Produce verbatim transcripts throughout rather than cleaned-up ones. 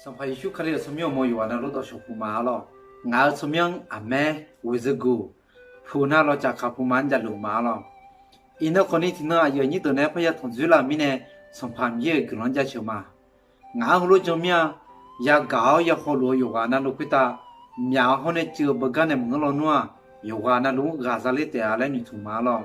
Sanqpaq Yeqsur Kali-euq tsawrmyanr uqmov yawqghaq navluf dawqshawq puq ma arlawr. Ngaq-euq tsawrmyanr aqmaer ghoeqzeu guq puq nar lawqcaf kaq puq ma-anr javluf ma arlawr. Iqnan khawfni tiqnan aqyuif aqnyir deuq nae parya tanqdzoer laf-euq mirnae, Sanqpaq Miqyaer-euq guiqlanq-anr jaceuq ma. Ngaq-anr heulof janmir-a, yagaq-awr yakhawf luf-eu yawqghaq navluf khoertav myaq-awr hawr nae cuiv-eu beugar nae maqngeur lawnmr-aq, yawqghaq navluf-anr ghaq za ler taef-a laer noeqtmq ma arlawr.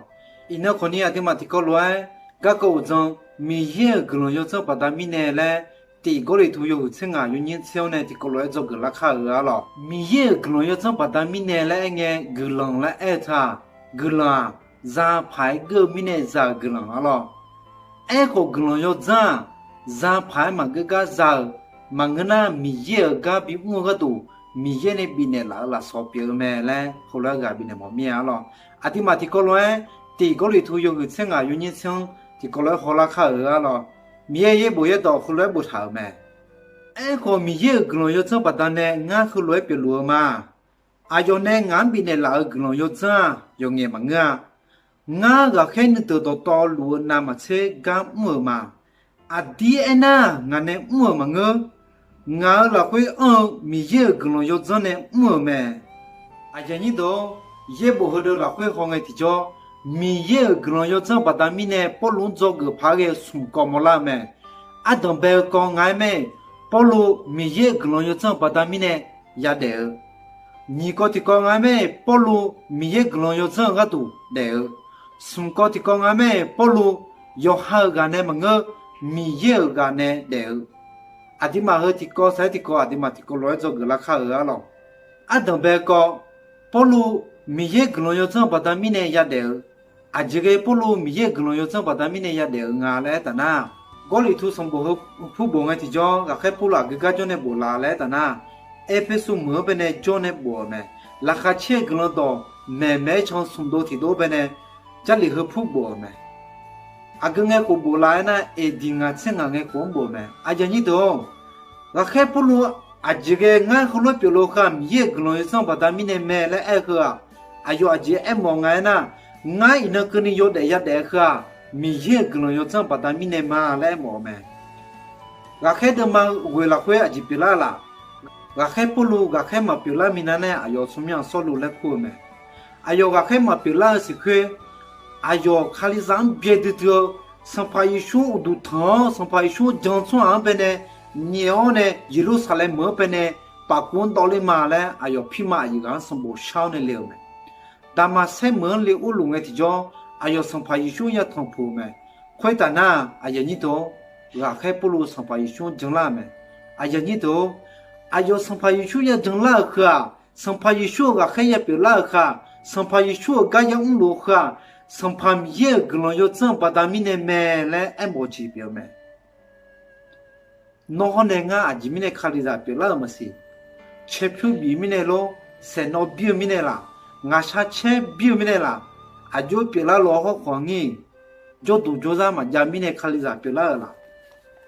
Iqnan khawfni aqduimaf tiqkawv lof-aer garkawv uqdzan Miqyaer-euq guiqlanq yawdzanr baqda mirnae laer, tiq Gawrliqtu yawhuiq tser ngaq yawnyir tser-anr nae tiqkawv lof-aer dzawgeuf lar kar-euq arlawr. Miqyaer-euq guiqlanq yawdzanr baqda mirnae laer aer ngae, guiqlanq laer aer-eu teu-aq, guiqlanq-aq, zaqpaq-aer geur-eu mirnae za-euq guiqlanq arlawr. Aerkhawf guiqlanq yawdzanr-aq, zaqpaq-aer maqgeur gar za-euq maqngeur nar, Miqyaer-euq gar bimr-eu gharduq Miqyaer nae bifnaeq laf-eu lafsawq pyeuf-eu mae laer heulof-aer ghaq bifnaeq mawf mir-a arlawr. Aqduimaf tiqkawv lof-aer tiq Gawrliqtu yawhuiq tser ngaq yawnyir tser-anr tiqkawv lof-aer hawlar kar-euq arlawr. Miqyaer yaerbof yaerdawq heulof-aer boftaq-euq mae. Aerkhawf Miqyaer-euq guiqlanq yawdzanr baqdanae ngar heulof-aer pyeufluf-eu ma. Aqyawf nae ngaq-anr bifnaeq laf-euq guiqlanq yawdzanr-aq yawqngaeq maqngeur-a. Ngar ghaqkhaer nuideuq dawqtawv luf-eu navmaqtser gar mr-euq ma. Aqdir aernar, ngaq nae mr-euq maqngeur. Ngaq-euq lafkhoer anr-eu Miqyaer-euq guiqlanq yawdzanr nae mr-euq mae. Aqyuif aqnyir deuq-or, yaerbof heudeuq lafkhoer hawngae tiqjawr, Miqyaer-euq guiqlanq yawdzanr baqda mirnae Pawrluv-anr dzawgeuf paq-aer ghae-eu smq kawv mawrlar-eu mae. Ardanq bae-eu kawv nga-aer mae, Pawrluv Miqyaer-euq guiqlanq yawdzanr baqda mirnae yadaef-eu. Nyiq kawv tiqkawv nga-aer mae, Pawrluv Miqyaer guiqlanq yawdzanr-eu gharduq daef-eu. Smq kawv tiqkawv nga-aer mae, Pawrluv yawqha-euq ghaq nae maqngeur, Miqyaer-euq ghaq nae daef-eu. Aqduimaf heu tiqkawv saq-aer tiqkawv aqduimaf tiqkawv lof-aer dzawgeuf lar kar-euq arlawr. Ardanq bae kawv, Pawrluv Miqyaer guiqlanq yawdzanr baqda mirnae yadaef-eu. Aqjeq ghae Pawrluv Miqyaer guiqlanq yawdzanr baqda mirnae yadaef-eu nga laer aertaq nar, Gawrliqtu sanqbof heu purbof ngae tiqjawr, ghaqkhaer Pawrluv aqgeu gar jawr nae bof la laer aertaq nar, Erpersu meuq-anr baenae jawr nae bof-euq mae. Laqkhaq caer-eu guiqlanq dawq maeqmaeq-aer can smq dov tiqdov-anr baenae Jarlif heu purbof-euq mae. Aqgeu ngae khof bof la-aer nar, eqdiq ngaq tser ngaq ngae khof-anr bof-euq mae. Aqyuif aqnyir deuq-or, ghaqkhaer Pawrluv aqjeq ghae ngar heulof-aer pyeufluf-eu heu-aq Miqyaer-euq guiqlanq yawdzanr baqda mirnae mae laer aer-eu heu-aq, aqyawf aqjeq aermawf nga-aer nar, ngar iqnan keuvni yawdaef yadaef-eu heu-aq Miqyaer-euq guiqlanq yawdzanr baqda mirnae ma laer aermawf-eu mae. Ghaqkhaer deuvma ghoeq lafkhoer aqjeq pyeuflar-eu laf? Ghaqkhaer Pawrluv ghaqkhaer maqpyeuflar minav nae aqyawf tsawrmyanr Sawrluv laer kur-eu mae. Aqyawf ghaqkhaer maqpyeuflar-eu siqkhoer, aqyawf Kalizaq-anr byae duidui-eu, Sanqpaq Yeqsur-anr uqduq tanq-awr Sanqpaq Yeqsur-anr jan tsawrhaq-anr baenae nyaef-awr nae Yeqlursaqlaeq meuq-anr baenae pafkuv-anr dawv ler ma laer aqyawf pirma aqyuif ghaq-anr sanqbof shar-awr nae le-euq mae. Daqmaqsaer meuq-anr le urluf ngae tiqjawr, aqyawf Sanqpaq Yeqsur-anr yatanq puq-euq mae. Khoertaf nar, aqyuif aqnyir deuq-or, ghaqkhaer Pawrluv Sanqpaq Yeqsur-anr janlar-euq mae. Aqyuif aqnyir deuq-or, aqyawf Sanqpaq Yeqsur ya janlar-euq heu-aq, Sanqpaq Yeqsur-euq ghaqkhaer ya pyeuflar-euq heu-aq, Sanqpaq Yeqsur-euq gar ya mrluf-eu heu-aq, Sanqpaq Miqyaer-euq guiqlanq yawdzanr baqda mirnae mae laer aermawf-eu jeq pyeuf-eu mae. Nawr hawr nae ngar aqjeq mirnae Kalizaq pyeuflar-euq maqsiq. Caerpyur bif mirnae lor, saeqnawv bir-eu mirnae laf, ngaqshar caer bir-eu mirnae laf, aqjox pyeuflar lof-aer hawrkhawf ngir, jawrduq jawrzar maqjav mirnae Kalizaq pyeuflar-euq laf?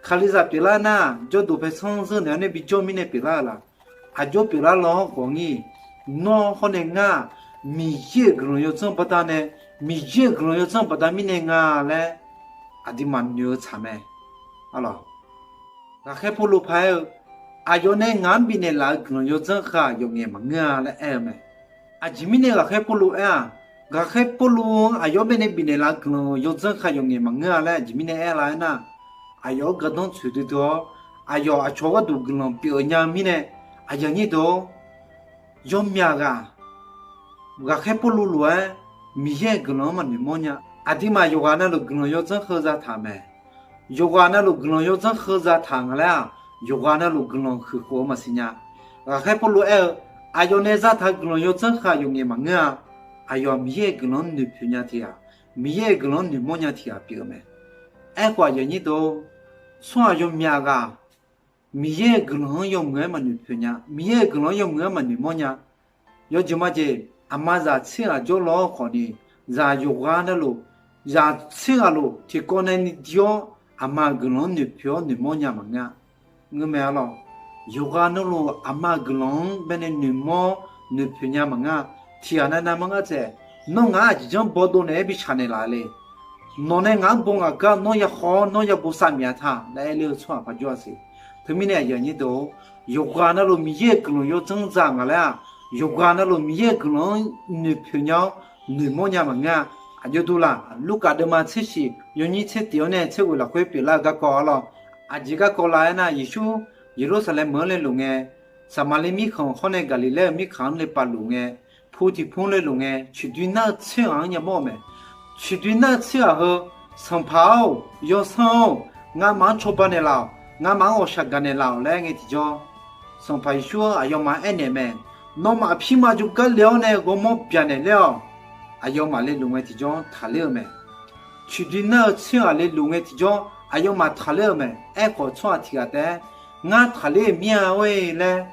Kalizaq pyeuflar nar, jawrduq paersanr zeur naeq-aer nae bijawr mirnae pyeuflar-euq laf? Aqjox pyeuflar lof-aer hawrkhawf ngir, nawr hawr nae ngar-aq, Miqyaer-euq guiqlanq yawdzanr baqda nae, Miqyaer-euq guiqlanq yawdzanr baqda mirnae nga laer aqduimaf noeq-eu tsaq mae. Aqlawq, ghaqkhaer Pawrluv paq-aer-eu, aqyawf nae ngaq-anr bifnaeq laf-euq guiqlanq yawdzanr heu-aq yawqngaef maqngeur-a laer aer-eu mae. Aqjeq mirnae ghaqkhaer Pawrluv aer-aq, ghaqkhaer Pawrluv-anr aqyawf-anr baenae bifnaeq laf-eu guiqlanq yawdzanr heu-aq yawqngaef maqngeur-a laer aqjeq mirnae aer la aer nar, aqyawf-anr gardanr tsoeq duidui-awr, aqyawf aqcawq gharduq guiqlanq pyeuf nya-eu mirnae, aqyuif aqnyir deuq-or, yawmyaq ghaq ghaqkhaer Pawrluv lof-aer Miqyaer-euq guiqlanq-anr maqnoeq mawr nya. Aqduimaf yawqghaq navluf guiqlanq yawdzanr heu zataq-euq mae. Yawqghaq navluf guiqlanq yawdzanr heu zataq nga laer-aq, yawqghaq navluf guiqlanq huiq khof-eu maqsiq nya. Ghaqkhaer Pawrluv aer-eu, aqyawf nae zataq-eu guiqlanq yawdzanr heu-aq yawqngaef maqngeur-a. Aqyawf Miqyaer-euq guiqlanq-anr noeqpoeq nya tiq ghaq, Miqyaer-euq guiqlanq-anr noeqmawr nya tiq ghaq pyeuf-eu mae. Aerkhawf aqyuif aqnyir deuq-or, tsawrhaq yawmyaq ghaq Miqyaer-euq guiqlanq-anr yawmuiq-aer maqnoeq poeq nya, Miqyaer-euq guiqlanq-anr yawmuiq-aer maqnoeq mawr nya. Yawjeq majeq, aqma zaq tser ghaq jawrlawr khawfni, zaq yawqghaq navluf, zaq tser ghaqluf tiqkawv nae ni dir-awr, aqma-euq guiqlanq-anr noeqpoeq-awr noeqmawr nya maqngeur-a. Ngeur mae arlawq. Yawqghaq navluf aqma-euq guiqlanq-anr baenae noeqmawr noeqpoeq nya maqngeur-a. Tiq ghaq navnav mar ngar taef, nawr ngaq-anr aqjeq janr bawdov naeq-aer bi tsaq naeqlaf le. Nawq nae ngaq-anr baw ngaq gar nawr ya haw-awr nawr ya bosav miq-a ta laer aer ler-eu tsawrhaq paq jawr-a siq. Teumirnae aqyuif aqnyir deuq-or, yawqghaq navluf Miqyaer-euq guiqlanq yawdzanr za ngaq laer-aq, yawqghaq navluf Miqyaer-euq guiqlanq-anr noeqpoeq nya-awr noeqmawr nya maqngeur-a. Aqjox durlaq, Lurkaf deuvma tser shiq yawnyir tser tif-awr nae tser ghoeq lafkhoer pyeuflar-eu garkawv arlawr. Aqjeq garkawv lav-aer nar, Yeqsur Yeqlursaqlaeq meuq-anr le luf ngae, Saqmaqliv mirkhanq hawr nae Gaqliqlaer-euq mirkhanq-anr le pav luf ngae, pu tiq pu-anr le luf ngae, ciqdui nar-eu tser ghaq-anr yamawr-eu mae. Ciqdui nar-eu tser ghaq heu, Sanqpaq-or, Yawsanr-or, ngamaf-anr cawba naeqlaf-awq, ngamaf-anr ghawqshaq gaq naeqlaf-awq laer ngae tiqjawr, Sanqpaq Yeqsur-anr aqyawfmaf-anr aernaeq mae. Nawmaf pirma jawrgar le-awr nae ghawrmawr byaq naeq ler-awq. Aqyawfmaf le luf ngae tiqjawr-anr taqler-eu mae. Ciqdui nar-eu tser ghaq le luf ngae tiqjawr aqyawfmaf taqler-eu mae. Aerkhawf, tsawrhaq tiq ghaq taef-aer, Ngar taqler-euq mir-a or-e laer,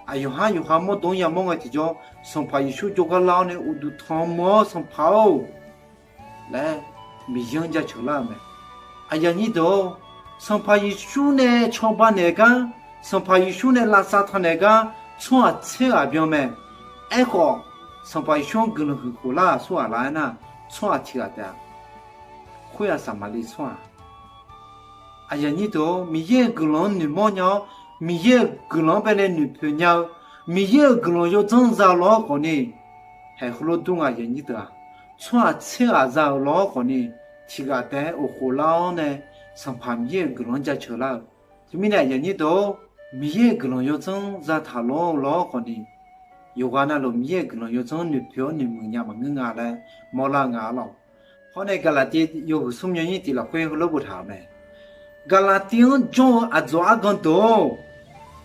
aqyawf har yawqha mawrdo-anr yamawr ngae tiqjawr, Sanqpaq Yeqsur jawrgar lar-awr nae uqduq tanq meuq-awr, Sanqpaq-or laer Miqyaer-anr jaceuq lar-euq mae. Aqyuif aqnyir deuq-or, Sanqpaq Yeqsur nae cawba naeq gar, Sanqpaq Yeqsur nae lavsav taq naeq gar, tsawrhaq tser ghaq byan mae. Aerkhawf, Sanqpaq Yeqsur-anr guiqlanq huiq khof lar-euq aqsurghaq laf-aer nar, tsawrhaq tiq ghaq taef-a. Khoer-aq, Saqmaqliv tsawrhaq. Aqyuif aqnyir deuq-or, Miqyaer-euq guiqlanq-anr noeqmawr nya-awr, Miqyaer-euq guiqlanq-anr bae nae noeqpoeq nya-eu, Miqyaer-euq guiqlanq yawdzanr za-eu lawr khawfni, haeq heulof dur nga aqyuif aqnyir deuq-aq, tsawrhaq tser ghaq za-euq lawr khawfni, tiq ghaq taef-aer of khof lar-awr nae, Sanqpaq Miqyaer-euq guiqlanq-anr jaceuq lar-eu. Teumirnae aqyuif aqnyir deuq-or, Miqyaer-euq guiqlanq yawdzanr zataq lawr-eu lawr khawfni, yawqghaq navluf Miqyaer-euq guiqlanq yawdzanr noeqpoeq-awr noeqmuiq nya maqngeur nga laer mawrlar-eu nga arlawr. Hawr nae Gaqlaqtiv yawhuiq smr yawnyir tif lafkhoer heulof boftaq-euq mae. Gaqlaqtiv-anr jawr-eu aqdzawq argan deuq-or,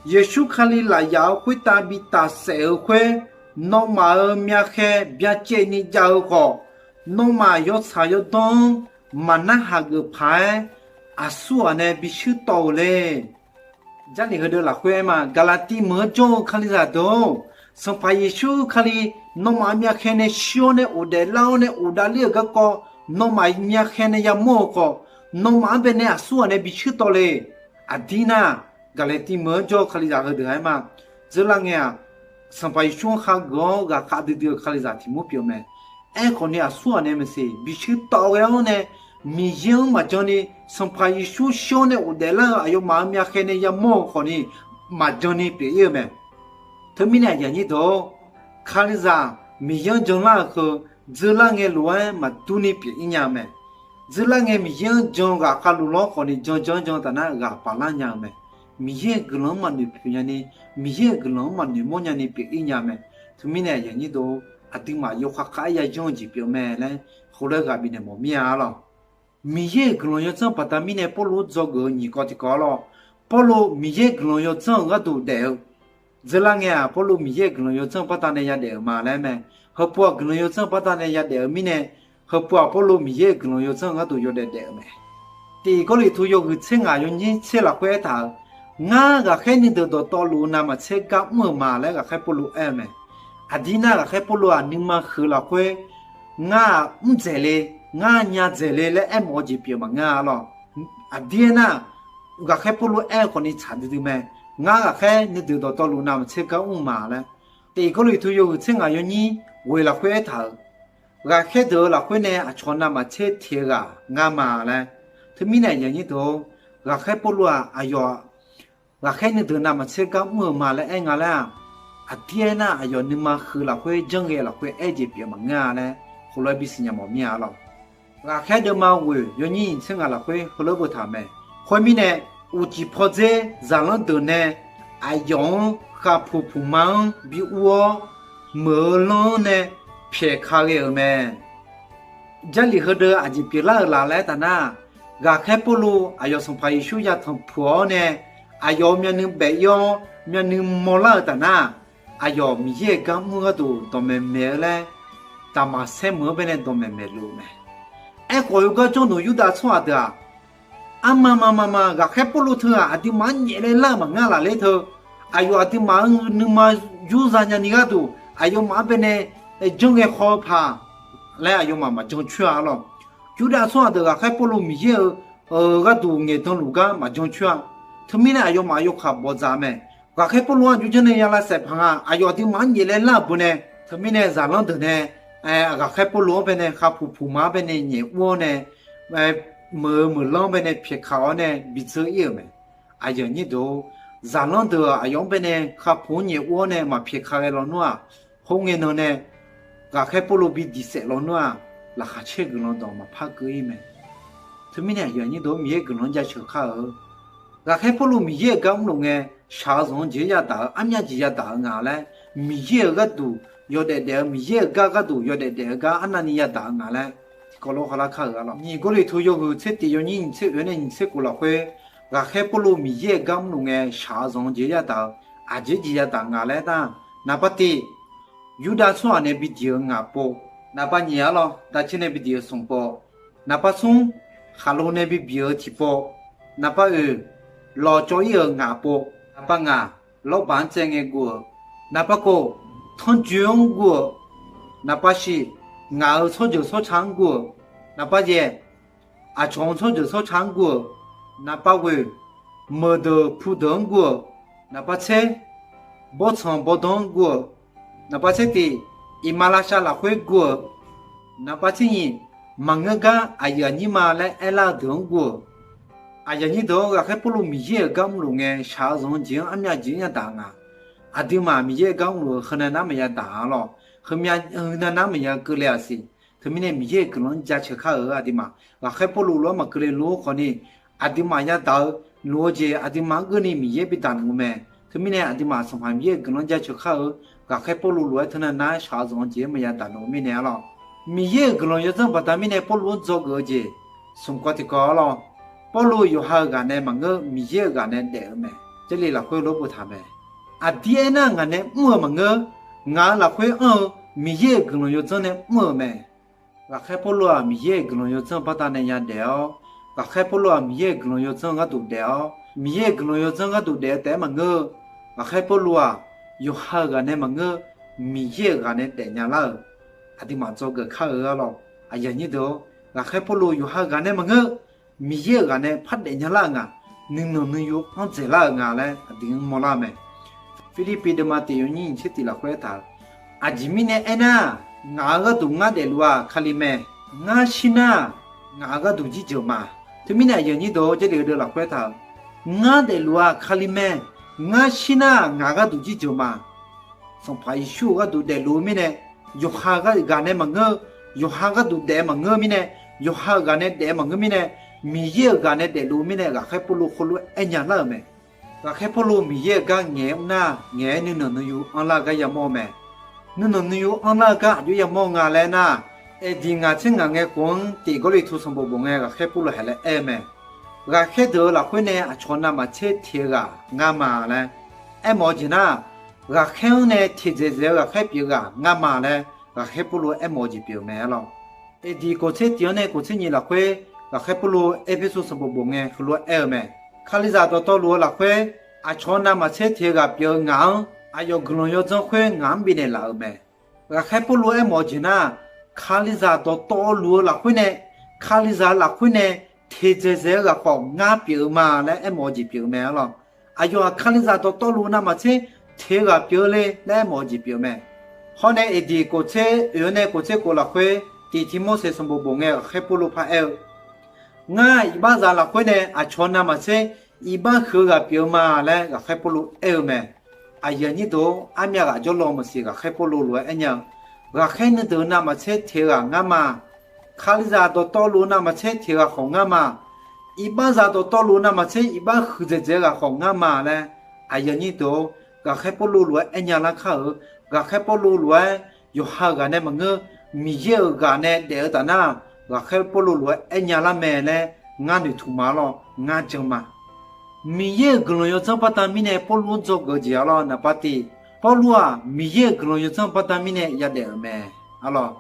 Yeqsur Kali lafyaf-euq khoertav bi tafsaef-euq khoer, nawmaf-euq myavkhaev byacaevni jav-eu khawf, nawmaf yawtsaq yawdawr-anr maqnar haq geuf paq-aer, aqsurghaq nae bishuir tawv-euq le. Jarlif heudeuq lafkhoer aer ma. Gaqlaqtiv meuq-anr jawr-eu Kalizaq deuq-or, Sanqpaq Yeqsur Kali nawmaf-euq myavkhaev nae shir-awr nae ghofdaef lar-awr nae ghofdav ler-euq garkawv, nawmaf myavkhaev nae yamawr-eu khawf, nawmaf-anr bae nae aqsurghaq nae bishuir tawv le. Aqdir nar, Gaqlaqtiv meuq-anr jawr-eu Kalizaq heudeuq aer ma. Dzeurlar ngae-aq, Sanqpaq Yeqsur-anr hageuf-awr ghaqkhav duidui-eu Kalizaq tiq mur pyeuf-eu mae. Aerkhawfni aqsurghaq nae maqsiq bishuir tawv ghae-awr nae, Miqyaer-anr maqjan ni, Sanqpaq Yeqsur shir-awr nae ghofdaef lar-eu aqyawfmaf-euq myavkhaev nae yamawr-eu khawfni, maqjan ni pyeuf-ir-eu mae. Teumirnae aqyuif aqnyir deuq-or, Kalizaq Miqyaer-anr janlar-euq heu, dzeurlar ngae lof-aer maqdur ni pyeuf-ir nya-eu mae. Dzeurlar ngae Miqyaer-anr jan ghaq khavluf lawr khawfni jan jan-anr jan taf nar ghaq paqlar nya-eu mae. Miqyaer-euq guiqlanq-anr maqnoeq poeq nya ni, Miqyaer-euq guiqlanq-anr maqnoeq mawr nya ni pyeuf-ir nya mae. Teumirnae aqyuif aqnyir deuq-or, aqduimaf yawkhav khav-aer yayanr-eu jeq pyeuf mae laer heulof-aer ghaq bifnaeq mawf mir-a arlawr. Miqyaer-euq guiqlanq yawdzanr baqda mirnae Pawrluv-anr dzawgeuf-eu nyiq kawv tiq kawv arlawr. Pawrluv Miqyaer guiqlanq yawdzanr-euq gharduq daef-eu, dzeurlar ngae-aq, Pawrluv Miqyaer-euq guiqlanq yawdzanr baqda nae yadaef-euq ma laer mae. Heupov-aq, guiqlanq yawdzanr baqda nae yadaef-eu mirnae, heupov-aq, Pawrluv Miqyaer-euq guiqlanq yawdzanr-eu gharduq yawdaef daef-euq mae. Tiq Gawrliqtu yawhuiq tser ngaq yawnyir tser lafkhoer aertaq-euq, Ngar ghaqkhaer nuideuq dawqtawvluf navmaqtser gar mr-eu ma laer ghaqkhaer Pawrluv aer-eu mae. Aqdir nar, ghaqkhaer Pawrluv-aq nuima huiq lafkhoer, Ngar-aq mr dzaeq le, ngar nya dzaeq le laer aermawf-eu jeq pyeuf maqngeur-a lawr. Aqdir aernar, ghaqkhaer Pawrluv aer-eu khawfni tsaq duidui mae. Ngar ghaqkhaer nuideuq dawqtawvluf navmaqtser gar mr-eu ma laer. Tiq Gawrliqtu yawhuiq tser ngaq yawnyir ghoeq lafkhoer aertaq-euq, ghaqkhaer deuq-eu lafkhoer nae aqcawq navmaqtser teq-eu ghaq ngar ma laer. Teumirnae aqyuif aqnyir deuq-or, ghaqkhaer Pawrluv-aq aqyawf ghaqkhaer nuideuq navmaqtser gar mr-eu ma laer aer nga laer-aq, aqdir aernar aqyawf nuima huiq lafkhoer janrghae lafkhoer aer-eu jeq pyeuf maqngeur-a laer heulof-aer bisiq nya mawf mir-a lawr. Ghaqkhaer deuvma ghoeq yawnyir nyiq tser ngaq lafkhoer heulof-aer boftaq-euq mae. Khoermirnae, uqcif pawdzer zaqlanr deuq nae aqyawf-anr khavpuq puqma-anr bi ur-awr, meuq-eu lanr-anr nae pyaeq ka ghae-euq mae. Jarlif heudeuq aqjeq pyeuflar-euq laf laer aertaq nar, ghaqkhaer Pawrluv aqyawf Sanqpaq Yeqsur yatanq puq-awr nae, aqyawf-euq myavnuiv baef-ir-awr myavnuiv mawrlar-euq taf nar, aqyawf Miqyaer-euq gar mr gharduq dawqmaeq maeq-eu laer, Daqmaqsaer meuq-anr bae nae dawqmaeq maeqluf-eu mae. Aerkhawf, yawgar jawrluf Yurdav tsawrhaq deuq-aq, arma ma ma ma ghaqkhaer Pawrluv teu-aq aqduimaf-anr nyaeflae lar-eu maqngeur lafler teu, aqyawf aqduimaf-anr nuima yurza nyani gharduq aqyawfmaf-anr bae nae janrghae haw-eu paq laer aqyawfmaf maqjan coer-a lawr. Yurdav tsawrhaq deuq ghaqkhaer Pawrluv Miqyaer-euq gharduq ngaeqdan luf gar maqjan coer-a. Teumirnae aqyawfmaf yawkaq bawqdzaq mae. Ghaqkhaer Pawrluv-anr aqjox janrnae ya lavsaef paq nga, aqyawf aqduimaf-anr nyaeflae lar-euq beu nae, teumirnae zaqlanr deuq nae ghaqkhaer Pawrluv-anr bae nae khavpuq puqma-anr bae nae nyaef ur-awr nae, meuq-eu meuq lanr-anr bae nae pyaeq kaq-awr nae bidzeur-ir-euq mae. Aqyuif aqnyir deuq-or, zaqlanr deuq-aq, aqyawf-anr baenae kakhof-anr nyaef ur-awr nae maqpyaeq ka ghae lawnmr-aq, khoerngae nan nae ghaqkhaer Pawrluv bi diq saef lawnmr-aq, laqkhaq caer guiqlanq dawq maqpar keuv-ir mae. Teumirnae aqyuif aqnyir deuq-or, Miqyaer-euq guiqlanq-anr jaceuq kar-eu. Ghaqkhaer Pawrluv Miqyaer-euq gar mrluf ngae, shaq-eu zanq-anr jeq-anr yadaq-eu armyav jeq yadaq-eu nga laer, Miqyaer-euq gharduq yawdaef daef-eu, Miqyaer-euq gar gharduq yawdaef daef-eu gar arnavni yadaq-eu nga laer, tiqkawv lof khavlar kar-euq-a lawq. Nyiq Gawrliqtu yawhuiq tser tiq yawnyir nyiq tser oe-awr nae nyiq tser khof lafkhoer, ghaqkhaer Pawrluv Miqyaer-euq gar mrluf ngae, shaq-eu zanq-anr jeq-anr yadaq-eu aqjeq jeq yadaq nga laer nar, naqpav tiq, Yurdav tsawrhaq nae bidiq-eu ngaq pov, naqpav nyiq-a lawq, dav caer nae bidiq-eu smq pov, naqpav smr, khaqlo nae bibiq-eu tiq pov, naqpav oeq, lawqcawv-ir-euq ngaq pov, naqpav ngaq, lawrbaq-anr tsaev ngae guv-euq, naqpav khof, tanrjoe-anr guv-euq, naqpav shif, ngaq-euq tsawrjeuq tsawrca-anr guv-euq, naqpav yaeq, aqcawq-euq tsawrjeuq tsawrca-anr guv-euq, naqpav ghoeq, meuqdeuq pudeuq-anr guv-euq, naqpav tser, bawrtsanq bawrdanr-anr guv-euq, naqpav tser tiq, iqmalavshav lafkhoer guv-euq, naqpav tser nyiq, maqngeur gar aqyuif aqnyir ma laer aerlar-eu deuq-anr guv-euq. Aqyuif aqnyir deuq-or, ghaqkhaer Pawrluv Miqyaer-euq gar mrluf ngae, shaq-eu zanq-anr jeq-anr armyav jeq-anr yadaq nga. Aqduimaf Miqyaer-euq gar mrluf-eu heunav nar maqya daq-a lawq. Heumyav heunav nar maqya keuvle-aq siq. Teumirnae Miqyaer-euq guiqlanq-anr jaceuq kar-euq aqduimaf, ghaqkhaer Pawrluv lof-aer maqkeuvle luf-awr khawfni, aqduimaf yadaq-eu luf-eu jeq aqduimaf-anr geuvni Miqyaer bidaq luf-eu mae. Teumirnae aqduimaf Sanqpaq Miqyaer-euq guiqlanq-anr jaceuq kar-eu, ghaqkhaer Pawrluv lof-aer teunav nar shaq-eu zanq-anr jeq-anr maqya daq luf-eu mirnae-a lawq. Miqyaer-euq guiqlanq yawdzanr baqda mirnae Pawrluv-anr dzawgeuf-eu jeq, smq kawv tiqkawv-a lawq. Pawrluv yawqha-euq ghaq nae maqngeur, Miqyaer-euq ghaq nae daef-eu mae. Jarlif lafkhoer lof boftaq mae. Aqdir aernar, ngaq nae mr-eu maqngeur, ngaq-euq lafkhoer anr-eu Miqyaer-euq guiqlanq yawdzanr nae mr-euq mae. Ghaqkhaer Pawrluv-aq, Miqyaer-euq guiqlanq yawdzanr baqda nae ya daef-awr, ghaqkhaer Pawrluv-aq, Miqyaer-euq guiqlanq yawdzanr gharduq daef-awr, Miqyaer-euq guiqlanq yawdzanr gharduq daef-eu taef-aer maqngeur-eu, ghaqkhaer Pawrluv-aq, yawqha-euq ghaq nae maqngeur, Miqyaer-euq ghaq nae daefnya lar-euq, aqduimaf dzawgeuf kar-eu-a lawq. Aqyuif aqnyir deuq-or, ghaqkhaer Pawrluv yawqha-euq ghaq nae maqngeur, Miqyaer-euq ghaq nae par daefnya lar-euq nga, nuinanq nuiyu anr dzaeqlar-euq nga laer aqdui-anr mawrlar-eu mae. Pirlirpiv deuvma tiq yawnyir nyiq tser tiq lafkhoer aertaq-euq, aqjeq mirnae aernar, ngaq-euq gharduq ngar daefluf-aq Kali mae. Ngar shir nar, ngaq-euq gharduq jirjeuq ma. Teumirnae aqyuif aqnyir deuq-or, Jarlif-eu deuq lafkhoer aertaq-euq, ngar daefluf-aq Kali mae. Ngar shir nar, ngaq-euq gharduq jirjeuq ma. Sanqpaq Yeqsur-euq gharduq daefluf-eu mirnae, yawqha ghaq nae maqngeur, yawqha gharduq daef-eu maqngeur mirnae, yawqha-euq ghaq nae daef-eu maqngeur mirnae, Miqyaer-euq ghaq nae daefluf-eu mirnae, ghaqkhaer Pawrluv khoerlof-aer aernya lar-euq mae. Ghaqkhaer Pawrluv Miqyaer-euq gar ngaeq-aer mr nar, ngaeq-aer nuinanq nuiyu anrlar-eu gar yamawr-eu mae. Nuinanq nuiyu anrlar-eu gar aqjox yamawr-eu nga laer nar, Eqdiq ngaq tser ngaq ngae khof-anr tiq Gawrliqtu sanqbof bof ngae, ghaqkhaer Pawrluv haiq laer aer-eu mae. Ghaqkhaer deuq-euq lafkhoer nae aqcawq navmaqtser teq-eu ghaq ngar ma laer aermawf-eu jeq nar, ghaqkhaer-anr nae teqdzaeq dzaeq-eu ghaqkhaer pyeuf-eu ghaq ngar ma laer, ghaqkhaer Pawrluv aermawf-eu jeq pyeuf-eu mae-a lawq. Eqdiq kof tser tiq-anr nae kof tser nyiq lafkhoer, ghaqkhaer Pawrluv Erpersu sanqbof bof ngae heulof-aer aer-eu mae. Kalizaq dawqtawvluf-eu lafkhoer, aqcawq navmaqtser teq-eu ghaq pyeuf-eu ngaq-anr, aqyawf guiqlanq yawdzanr khoer ngaq-anr bifnaeq laf-euq mae. Ghaqkhaer Pawrluv aermawf-eu jeq nar, Kalizaq dawqtawvluf-eu lafkhoer nae, Kalizaq lafkhoer nae teqdzaeq dzaeq-eu ghaq khawf ngar pyeuf-eu ma laer aermawf-eu jeq pyeuf-eu mae-a lawq. Aqyawf-aq Kalizaq dawqtawvluf navmaqtser teq-eu ghaq pyeuf-eu le laer aermawf-eu jeq pyeuf-eu mae. Hawr nae Eqdiq kof tser oe-awr nae kof tser kof lafkhoer, tiq Tiqmorseq sanqbof bof ngae ghaqkhaer Pawrluv paraer-eu, ngar iqbaxzaq lafkhoer nae aqcawq navmaqtser iqbax huiq-eu ghaq pyeuf-eu ma laer ghaqkhaer Pawrluv aer-eu mae. Aqyuif aqnyir deuq-or, armyav ghaq jawrlaw maqsiq ghaqkhaer Pawrluv lof-aer aernya-eu, ghaqkhaer nuideuq navmaqtser teq-eu ghaq ngar ma. Kalizaq dawqtawvluf navmaqtser teq-eu ghaq khawf ngar ma. Iqbaxzaq dawqtawvluf navmaqtser iqbax huiqdzaeq dzaeq-eu ghaq khawf ngar ma laer, aqyuif aqnyir deuq-or, ghaqkhaer Pawrluv lof-aer aernya lar kar-eu. Ghaqkhaer Pawrluv lof-aer yawqha-euq ghaq nae maqngeur, Miqyaer-euq ghaq nae daef-eu taf nar, ghaqkhaer Pawrluv lof-aer aernya lar mae laer ngar noeqtmq ma-a lawq, ngar jan ma. Miqyaer-euq guiqlanq yawdzanr baqda mirnae Pawrluv-anr dzawgeuf-eu jeq-a lawq. Naqpav tiq, Pawrluv-aq Miqyaer-euq guiqlanq yawdzanr baqda mirnae yadaef-euq mae-a lawq.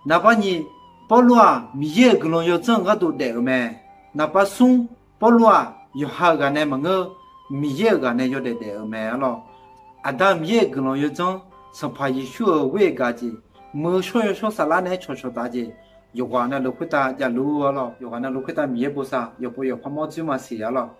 Naqpav nyiq, Pawrluv-aq Miqyaer-euq guiqlanq yawdzanr-eu gharduq daef-euq mae. Naqpav smr, Pawrluv-aq yawqha-euq ghaq nae maqngeur, Miqyaer-euq ghaq nae yawdaef daef-euq mae-a lawq. Aqda Miqyaer-euq guiqlanq yawdzanr, Sanqpaq Yeqsur-euq ghoer-eu gaq jeq, muiq-eu shawr yawshawr saflar nae-aer cawqcawq taf jeq, yawqghaq navluf khoertav javluf-a lawq. Yawqghaq navluf khoertav Miqyaer bosav yawqpov yawqpar mawr dzoer maqsiq-a lawq.